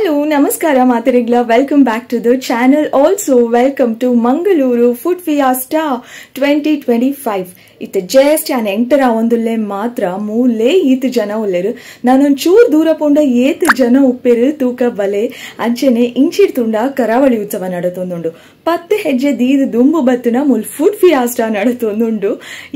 Hello, ನಮಸ್ಕಾರ ಮಾತರಿಗ್ಲ. Welcome back to the channel. Also welcome to Mangaluru food fiesta 2025. ಇತ್ತ just ಯಾನ್ ಎಂಟರ ಒಂದುಲ್ಲೆ ಮಾತ್ರ ಮೂಲೆ ಈತ್ ಜನ ಉಲ್ಲೇರು. ನಾನೊಂದ್ ಚೂರ್ ದೂರ ಪೋಂಡ ಏತ್ ಜನ ಉಪ್ಪೇರು ತೂಕ ಬಲೆ. ಅಂಚೆನೆ ಇಂಚಿಡ್ ತುಂಡ ಕರಾವಳಿ ಉತ್ಸವ ನಡತೊಂದುಂಡು. 10 ಹೆಜ್ಜೆ ದೀದ್ ದುಂಬು ಬತ್ತುನ ಮುಲ್ ಫುಡ್ ಫಿಯಾಸ್ಟಾ ನಡತೊಂದುಂಡು.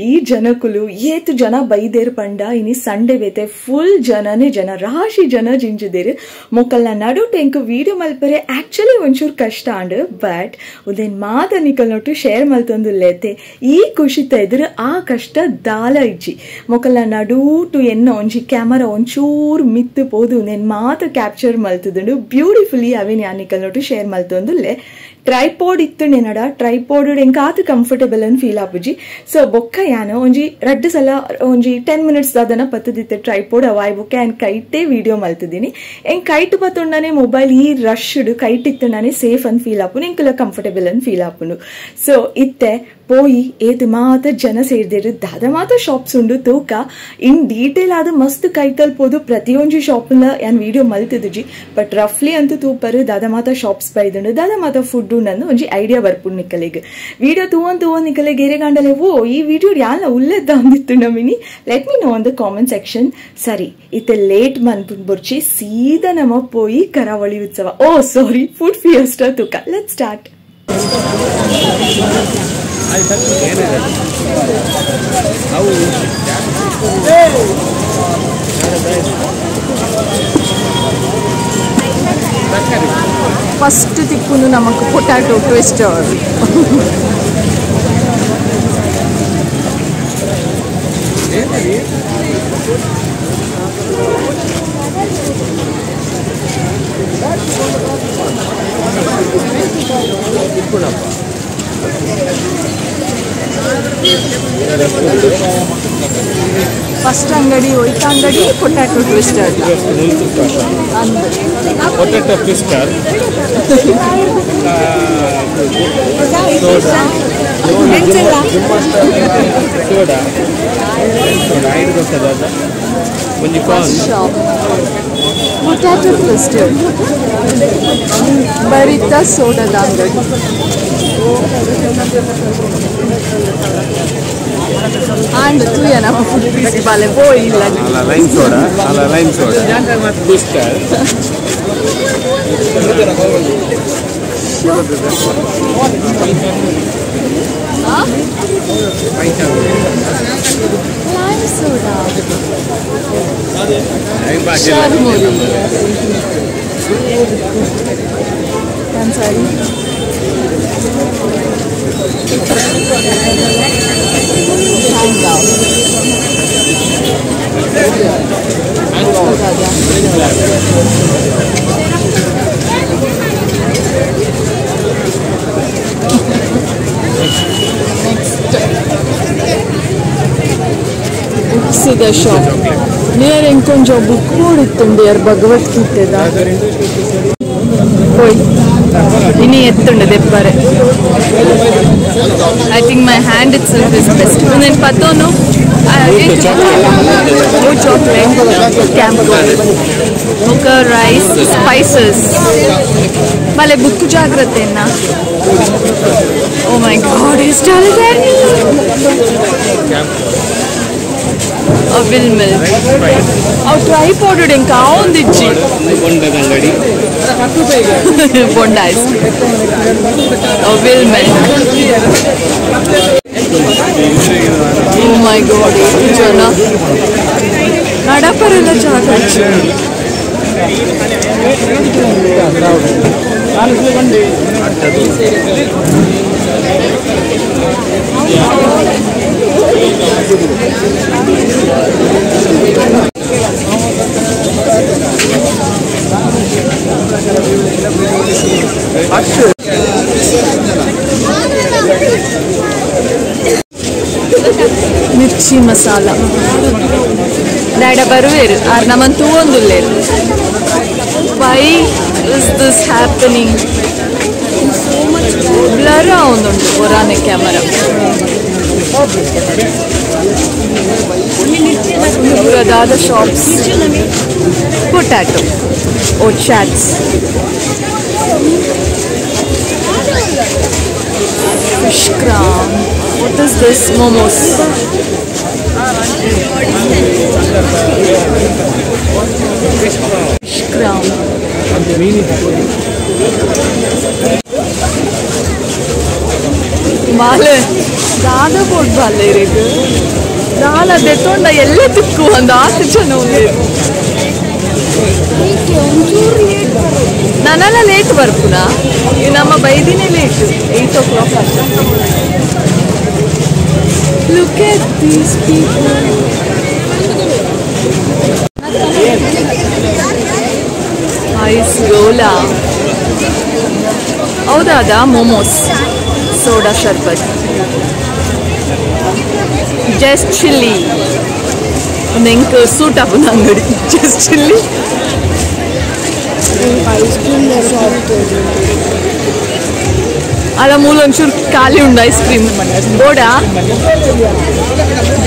ಈ ಜನಕುಲು ಏತ್ ಜನ ಬೈದೇರು ಪಂಡ ಇನಿ ಸಂಡೆ ಬೇತೆ ಫುಲ್ ಜನನೇ ಜನ, ರಾಶಿ ಜನ ಜಿಂಜುದೇರು. ಮೊಕ್ಕಲ್ನ ನಡು ಟೆಂಕ್ ವಿಡಿಯೋ ಮಲ್ಪರೆ ಆಕ್ಚುಲಿ ಒಂಚೂರು ಕಷ್ಟ ಅಂಡ್ ಬಟ್ ಉದೇನ್ ಮಾತ ನಿಕಲ್ನೊಟ್ಟು ಶೇರ್ ಮಲ್ತೊಂದುಲ್ಲೇತೆ. ಈ ಖುಷಿತ ಎದುರು ಆ ಕಷ್ಟ ದಾಲ ಇಜ್ಜಿ. ಮೊಕಲ್ನ ನಡೂಟು ಎನ್ನ ಒಂಜಿ ಕ್ಯಾಮರಾ ಒಂಚೂರು ಮಿತ್ತು ಪೋದು ನೆನ್ ಮಾತ ಕ್ಯಾಪ್ಚರ್ ಮಲ್ತದುಂಡು ಬ್ಯೂಟಿಫುಲಿ. ಅವೇನ್ ಯಾನ್ ನಿಕಲ್ನೊಟ್ಟು ಶೇರ್ ಮಲ್ತೊಂದುಲ್ಲೆ. ಟ್ರೈಪೋಡ್ ಇತ್ತು ನೆನಡ ಟ್ರೈಪೋಡ್ ಎಂಕ ಆತ್ ಕಂಫರ್ಟಬಲ್ ಅನ್ ಫೀಲ್ ಆಪುಜಿ. ಸೊ ಬೊಕ್ಕ ಯಾನ ಒಂಜಿ ರಡ್ಡು ಸಲ ಒಂಜಿ 10 ಮಿನಿಟ್ಸ್ ದಾದನ ಪತ್ತದಿತ್ತೆ ಟ್ರೈಪೋಡ್ ಅವಾಯ್ ಬೊಕ್ಕ ಯಾನ್ ಕೈಟೇ ವಿಡಿಯೋ ಮಲ್ತಿದ್ದೀನಿ. ಎಂಕ್ ಕೈಟ್ ಪತ್ತೊಂಡನೆ ಮೊಬೈಲ್ ಈ ರಶ್ ಕೈಟ್ ಇತ್ತುಂಡನೆ ಸೇಫ್ ಅನ್ ಫೀಲ್ ಆಪುನು, ಎಂಕಲ ಕಂಫರ್ಟಬಲ್ ಅನ್ ಫೀಲ್ ಆಪುನು. ಸೊ ಇತ್ತೆ ಪೋಯಿ ಏತ್ ಮಾತ ಜನ ಸೇರ್ದಿರು, ದಾದ ಮಾತ ಶಾಪ್ಸ್ ಉಂಡು ತೂಕ ಇನ್ ಡೀಟೇಲ್ ಆದ ಮಸ್ತ್ ಕೈತಲ್ ಪೋದು ಪ್ರತಿಯೊಂಜಿ ಶಾಪ್ ಯಾನ್ ವಿಡಿಯೋ ಮಲ್ತಿದ್ಜಿ. ಬಟ್ ರಫ್ಲಿ ಅಂತೂ ತೂಪರು ದಾದ ಮಾತ ಶಾಪ್ಸ್ ಬೈದುಂಡು, ದಾದ ಮಾತ ಫುಡ್ ಉಂಡು ಒಂಜಿ ಐಡಿಯಾ ಬರ್ಪುಂಡು ನಿಕಲೆಗ್. ವಿಡಿಯೋ ತೂವನ್ ತೂವನ್ ನಿಕಲೆಗ್ ಏರೆಗಾಂಡಲೆ ಓ ಈ video ಯಾನ್ಲ ಉಲ್ಲೆದ್ದ ಅಂದಿತ್ತು ನಮಿನಿ, let me know on the comment section. ಸರಿ ಇತ್ತೆ ಲೇಟ್ ಮನ್ಪುನ್ ಬೊರ್ಚಿ ಸೀದಾ ನಮ ಪೋಯಿ ಕರಾವಳಿ ಉತ್ಸವ ಓ ಸಾರಿ ಫುಡ್ ಫಿಯೆಸ್ಟಾ ತೂಕ. Let start. First ತಿಕ್ಕುನು ನಮಕ್ ಪೊಟ್ಯಾಟೊ ಟ್ವಿಸ್ಟರ್. ಫಸ್ಟ್ ಅಂಗಡಿ ಒಯ್ತ ಅಂಗಡಿ potato twister. Potato twister soda soda potato twister ಬರಿತ ಸೋಡಾದ ಅಂಗಡಿ. ಆಂಡ್ ತೂಯ ನಮ್ಮ ಫುಡ್ ಪೀಸ್ ಬಾಲೆ ಪೋಯಿಲ್ಲ. ಲೈಮ್ ಸೋಡಾ ಅಲ್ಲ lime soda twister. Lime soda ಶರ್ಮುರಿ sorry books the shop near ಎಂಕೊಂಜ book ಓಡಿತ್ತುಂಡು ಯಾರ್ ಭಗವದ್ಗೀತೆದ ಹೋಯ್ ಇನಿ ಎತ್ತುಂಡು ದೆಪ್ಪರೆ. I think my hand itself is best. ಉಂದೆನ್ ಪತ್ತೋನು ಚಾಕ್ಲೇಟ್ ಕ್ಯಾಂಪ್ ಬುಕ್ಕ ರೈಸ್ ಸ್ಪೈಸಸ್ ಬಲೆ ಬುಕ್ ಜಾಗ್ರತೆನ್ನ. ಓ ಮೈ ಗಾಡ್ ಎಷ್ಟು ಅವಿಲ್ ಮಿಲ್ಕ್ ಅವು ಟ್ರೈಪಾಡ್ ಎಂಕ ಆವೊಂದಿಜ್ಜಿ. ಬೊಂಡ ಐಸ್ ಅವಿಲ್ ಮಿಲ್ಕ್. ಓ ಮೈ ಗಾಡ್ ಎಷ್ಟು ಜನ ನಡಪರೆಲ್ಲ ಜಾಗ. ಮಿರ್ಚಿ ಮಸಾಲ ದಾಡ ಬರುವೇರು ಆರ್ ನಮನ್ ತೂವೊಂದುಲ್ಲೇರು. Why is this happening? Blur ಆವೊಂದುಂಡು ಒರಾನೆ ಕ್ಯಾಮರಾ. ದಾದ shops potato oh chats fish gram. What is this? Momos. Fish gram. ಬಾಲೆ ದಾದ board ಬಾಲೆ ಇರೇಗ ದಾಲ ದೆತ್ತೊಂಡ ಎಲ್ಲ ತಿಕ್ಕು ಒಂದು ಆತು ಜನ ಉಲ್ಲೇರು. ನಾನೆಲ್ಲ ಲೇಟ್ ಬರ್ಪುನಾ ನಮ್ಮ ಬೈದಿನೇ ಲೇಟ್ 8 o'clock ಅಷ್ಟ. Look at these people. Ice gola ಹೌದಾದ ಮೋಮೋಸ್ soda ಶರ್ಬತ್ just chilli ಒಂದು ಸೂಟ್ ಆಪುನ ಅಂಗಡಿ just chilli ice cream ಅಲ್ಲ ಮೂಲ ಒಂಚೂರು ಖಾಲಿ ಉಂಡು ಐಸ್ ಕ್ರೀಮ್ ಬೋಡಾ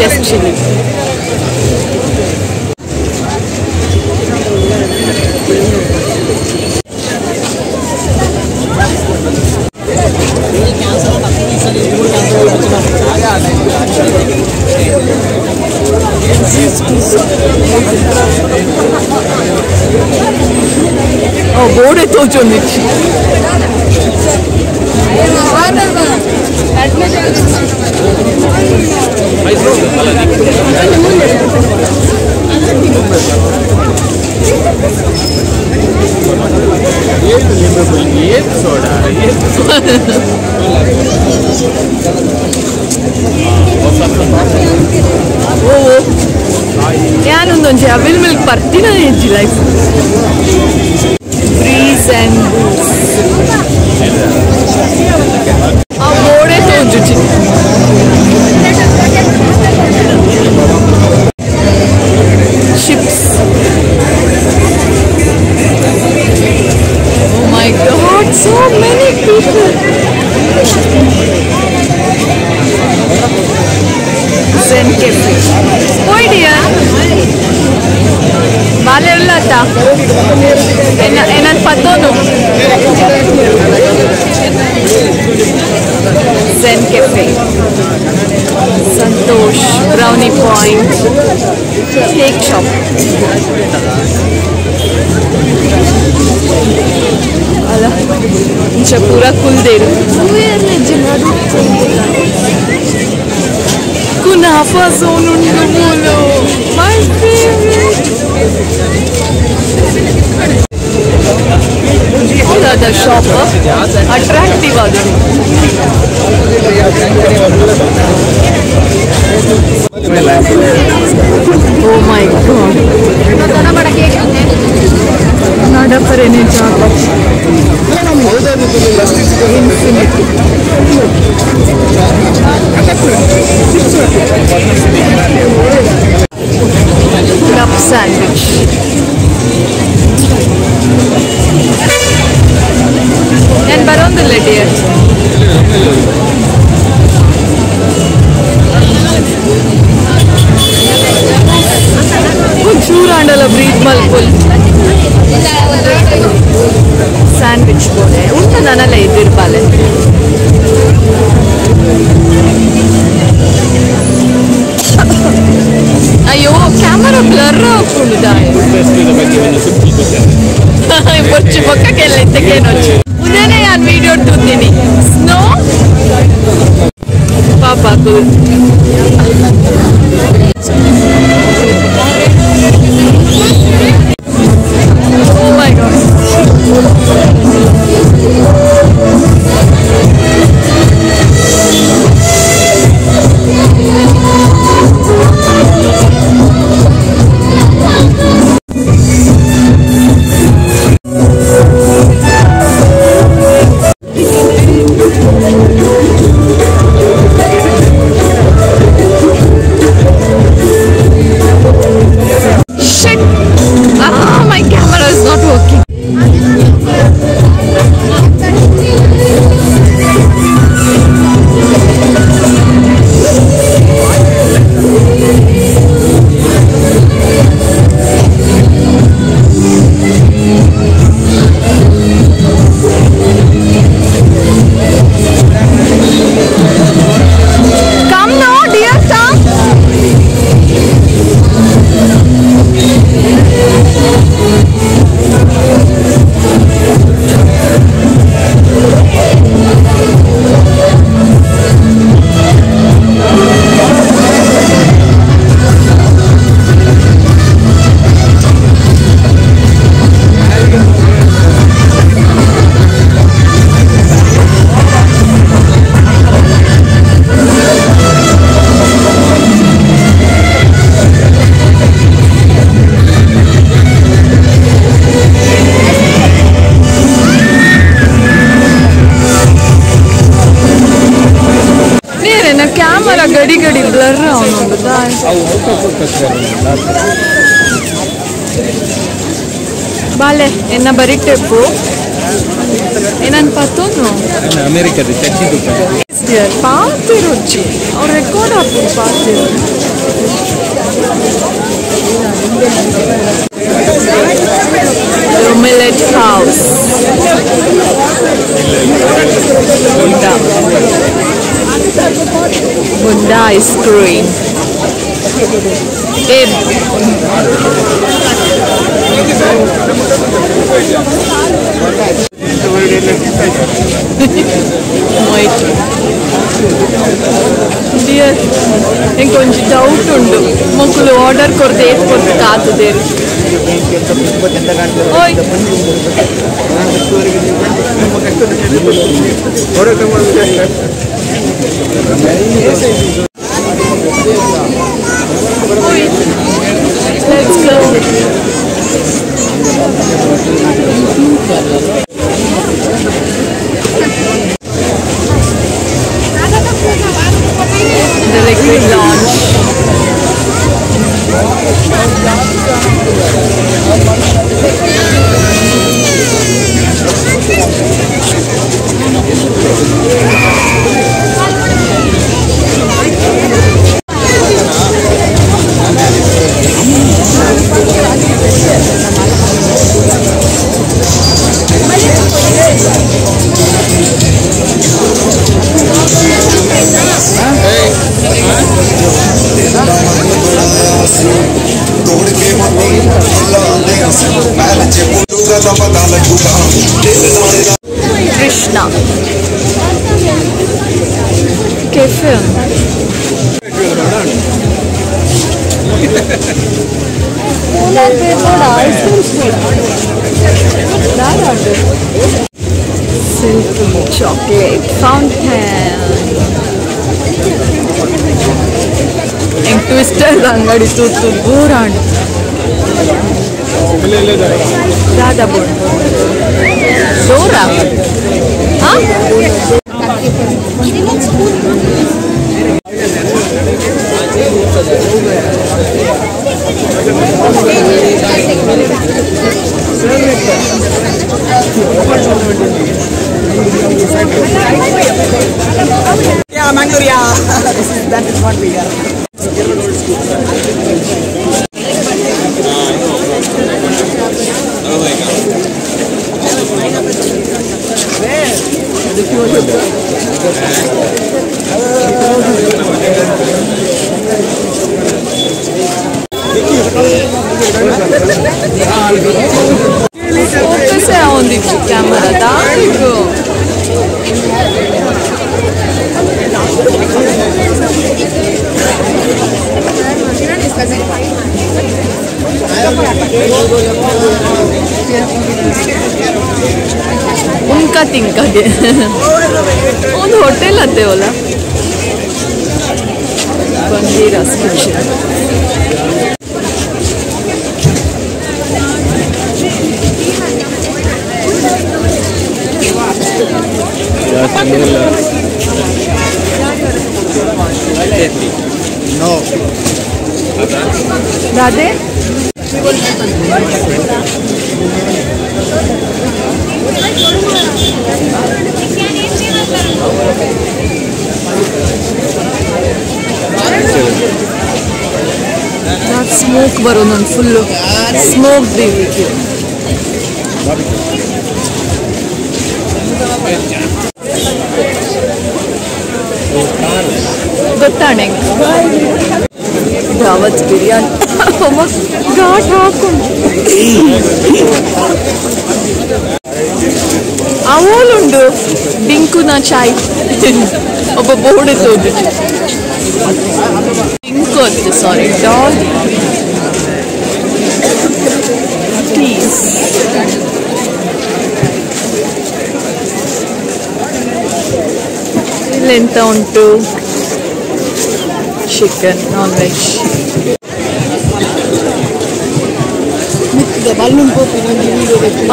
just chilli. ಬೋರ್ಡೆ ತೋಚೊಂದಿಚ್ಚಿ ಓ ಯಾನೊಂದೊಂಜಿ ಅವಿಲ್ ಮಿಲ್ಕ್ ಬರ್ತೀನ ಇಜ್ಜಿ life breeze and booze. ಆ ಬೋರ್ಡೇ ತೋಜುಚಿ. Chips. Oh my God, so many people. Zen Cafe. Oi dear. ಬಾಲೆ ಉಳ್ಳಾತ ಏನನ್ ಪತ್ತೋನು Zen Cafe Santosh brownie point cake shop ಅಲ್ಲ ಇಂಚ ಪೂರ ಕುಲ್ದೇರು ಕುನಾಫಾ ಝೋನ್ ಉಂಡು ಮೂಲು my favourite. ಹೌದಾದ shop attractive ಅದು. ಓ ಮೈ ಗಾಡ್ ನಡಪರೇನೆ ಜಾಗ infinity. Club sandwich. ನಾನು ಬರೋಂದಿಲ್ಲ ಡಿಯರ್. ಒಂಚೂರು ಆಂಡಲ್ಲ ಬ್ರೀತ್ ಮಲ್ಪುಲ್ ಸ್ಯಾಂಡ್ವಿಚ್ ಬೋಡೆ ಉಂಟು ನಾನೆಲ್ಲ ಇದ್ದಿರ್ಪಾಲೆ. ಅಯ್ಯೋ ಕ್ಯಾಮರಾ ಬ್ಲರ್ ಹಾಕೊಂಡಿದ್ದಾಳೆ ಬೊಚ್ಚು ಪಕ್ಕಕ್ಕೆಲ್ಲ ಇತ್ತಕ್ಕೇನೊಚ್ಚು ಉದೇನೆ ನಾನು ವಿಡಿಯೋ ತೂತೀನಿ ಸ್ನೋ ಪಾಪ. Oh my God. Shit! Ah, my camera is not working. ಬಾಲೆ ಎನ್ನ ಬರಿಟೆಪ್ಪು ಏನನ್ ಪತ್ತೋನು ಅಮೆರಿಕದ ಚಟ್ನಿ ಪಾತಿರುಚಿ ಅವ್ರು ರೆಕಾರ್ಡ್ ಹಾಕ್ಬೋದು ಪಾತಿರು. Millet house. Bunda ice cream. Wait. Dear, ಇಂಕೊಂಚ doubt ಉಂಡು ಮಕ್ಕಳು ಆರ್ಡರ್ ಕೊರ್ದು ಏತ್ ಕೊರ್ದು ಕಾತುದೇರು. ಓಯ್ Let's go. The liquid launch. Krishna Cafe. Silky chocolate fountain. Twister ಅಂಗಡಿ ತೂತು ಬೋರಾಂಡ್ ದಾದಾ ಬೋರ್ಡ್ ಡೋರಾ. ಹಾಂ Yeah, Mangalore, yeah. That is what we are. Focus on the camera. There you go. उनका तिनका के ಒಂದು hotel ಅತ್ತೆ ಅಲ್ಲ ಬಂಗೀರಾಸ್ ಕಿಚನ್. Radhe smoke ಬರೋದು full smoke BBQ. ಗೊತ್ತಾಣೆ ದಾವತ್ ಬಿರಿಯಾನಿ ಘಾಟ್ ಹಾಕೊಂಡು ಅವಲುಂಡು ಡಿಂಕುನ ಚಾಯ್ ಒಬ್ಬ ಬೋರ್ಡ್ ತೋದು ಡಿಂಕು ಅಂತ ಸಾರಿ ಡಾಲಿ ಟೀಸ್. ಇಲ್ಲೆಂತ ಉಂಟು chicken non veg.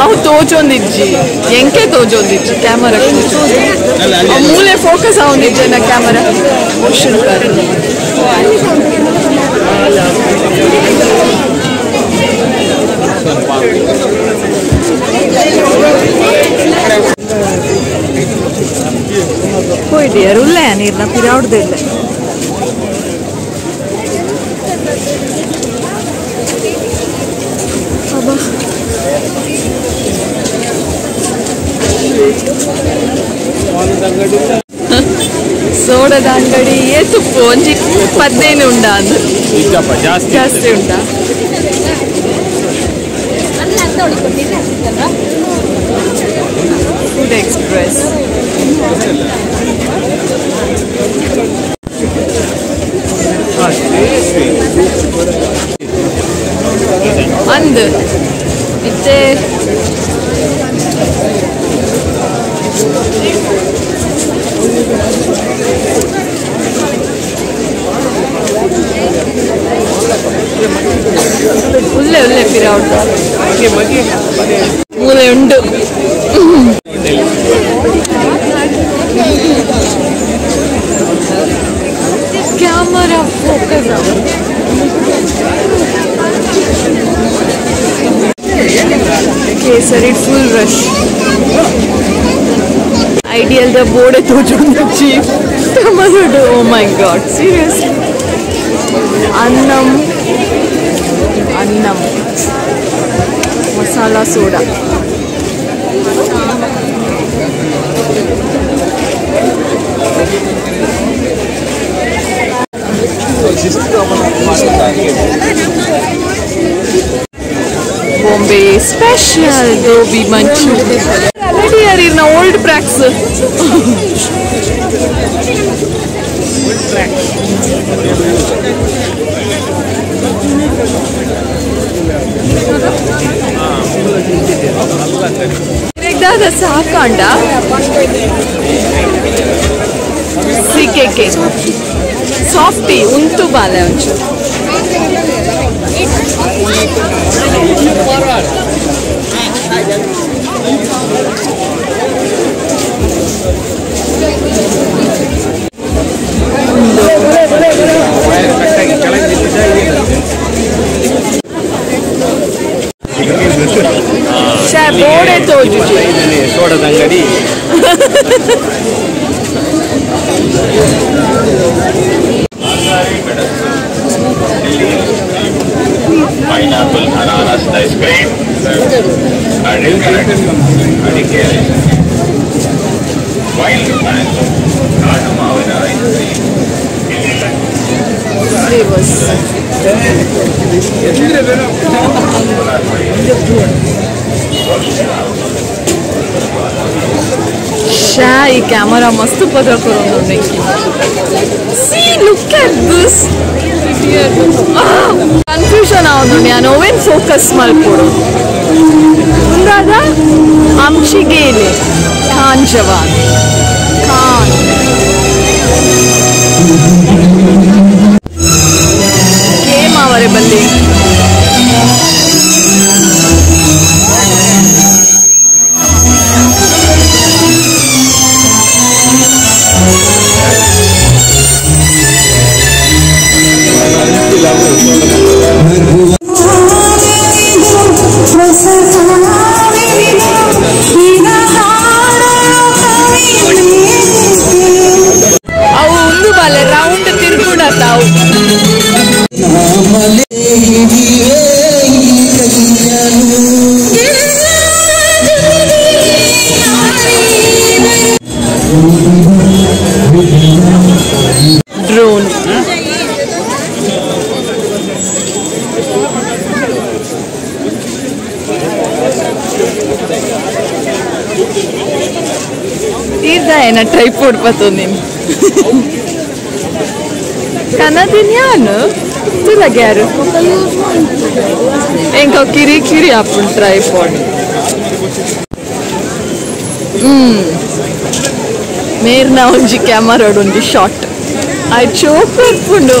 ಅವು ತೋಚೊಂದಿಜ್ಜಿ ಎಂಕೆ ತೋಚೊಂದಿಜ್ಜಿ ಕ್ಯಾಮರಾ ಮೂಲೆ ಫೋಕಸ್ ಅವನಿಜ್ಜನ ಕ್ಯಾಮರಾ ಮೋಷನ್ ಕರ್. ಹೋಯ್ದಿಯಾರು ಉಲ್ಲ ನೀರ್ನ ಪಿರಾವ್ಡ್ದಿಲ್ಲ. ಸೋಡದ ಅಂಗಡಿ ಏತುಪ್ಪು ಒಂಜಿ 15 ಉಂಡ ಅಂದು ಜಾಸ್ತಿ ಉಂಟಾ. Food express ಅಂದು ಇತ್ತೆ ಉಲ್ಲೆ ಉಲ್ಲೆ ಪಿರಾವುಂಡು ಮೂಲೆ ಉಂಡು. Camera focus kesari full rush. Ideal the board chief. Oh my god, seriously. Annam annam masala soda. Bombay special gobi manchurian. Already are in old tracks. ದಾದ ಸಾಕಾಂಡ ಸಿಕೆಕೆ softy ಉಂತು ಬಾಲೆ ಒಂಚೂರು. ಬೋಡೆ ತೋಜು ಸೋಡದ ಅಂಗಡಿ. Pineapple, ananas, ice cream, wild mango, ಕಾಡು ice cream, flavours. Shah ಈ camera ಮಸ್ತ್ ಪದ್ರ ಕೊರೊಂದು. See, look at this. Confusion ಆವೊಂದುಂಡು ಯಾನ್ ಒವೆನ್ focus ಮಲ್ಪೊಡು. ಉಂದಾದ ಅಂಚಿಗೇಲೆ ಖಾನ್ ಜವಾನ್ ಖಾನ್ ಕೇಮ್ ಅವರೆ ಬಲ್ಲಿ. ಅವು ಒಂದು ಬಾಲೆ ರೌಂಡ್ ತಿರುಗುಣ ತಾವು. ಡ್ರೋನ್ ತೀರ್ದ ಟ್ರೈಪೋಡ್ ಪತ್ತೊಂದಿನಿ ಕನದಿನ್ಯಾನು ತುಲಗ್ಯಾರು ಎಂಕ ಕಿರಿ ಕಿರಿ ಆಪುಂಡು ಟ್ರೈಪಾಡ್. ಮೇರ್ನ ಒಂಜಿ ಕ್ಯಾಮರಾಡ್ ಒಂಜಿ ಶಾಟ್ I choke ಬರ್ಪುಂಡು.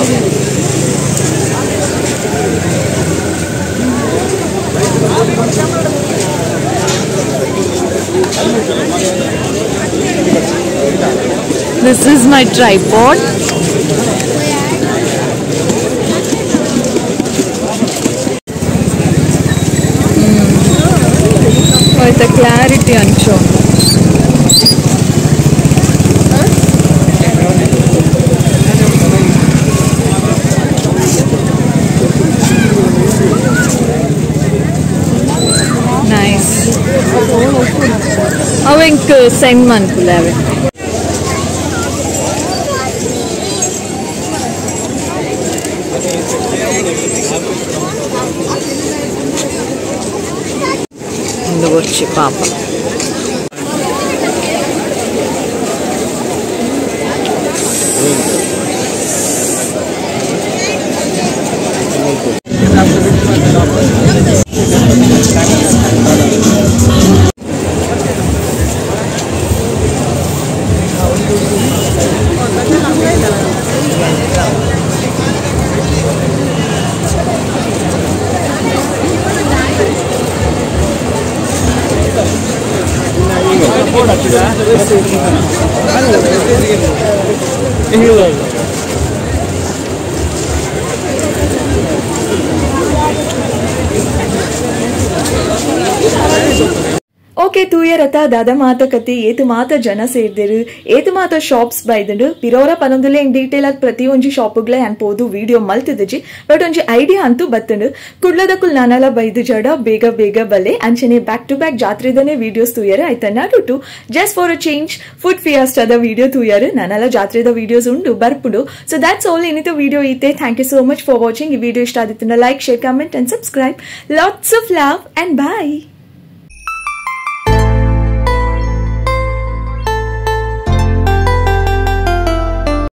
This is my tripod. Quality ಅಂಚ ನೈಸ್ ಅವೆಂಕ್ ಸೆಂಡ್ ಮನ್ಪುಲೆ ಅವೆ వచ్చి పాప ಓಕೆ ತೂಯರತ ದಾದ ಮಾತ ಕತಿ ಏತು ಮಾತ ಜನ ಸೇರ್ದಿರು ಏತು ಮಾತ ಶಾಪ್ಸ್ ಬೈದಂಡು ಪಿರೋರ ಪನೊಂದುಲೆ ಎಂಗ್ ಡೀಟೇಲ್ ಆದ್ ಪ್ರತಿ ಒಂಜಿ ಶಾಪುಗ್ಲ ಯಾನ್ ಪೋದು ವಿಡಿಯೋ ಮಲ್ತಿದಿಜಿ ಬಟ್ ಒಂಜಿ ಐಡಿಯಾ ಅಂತೂ ಬತ್ತಂಡು ಕುಡ್ಲದಕುಲ್ ನಾನಲ ಬೈದು ಜಡ ಬೇಗ ಬೇಗ ಬಲೆ ಅಂಚನೆ back to back ಜಾತ್ರೆದನೆ videos ತೂಯರ ಆಯ್ತ ನಡುಟು just for a change food ಫಿಯಾಸ್ಟಾದ video ತೂಯರು ನಾನಲ ಜಾತ್ರೆದ ವಿಡಿಯೋಸ್ ಉಂಡು ಬರ್ಪುಂಡು. So that's all ಇನ್ನಿತ video ಈತೆ. Thank you so much for watching. ಈ ವಿಡಿಯೋ ಇಷ್ಟ ಆದಿತ್ತಂಡ like, share, comment and subscribe. Lots of love and bye.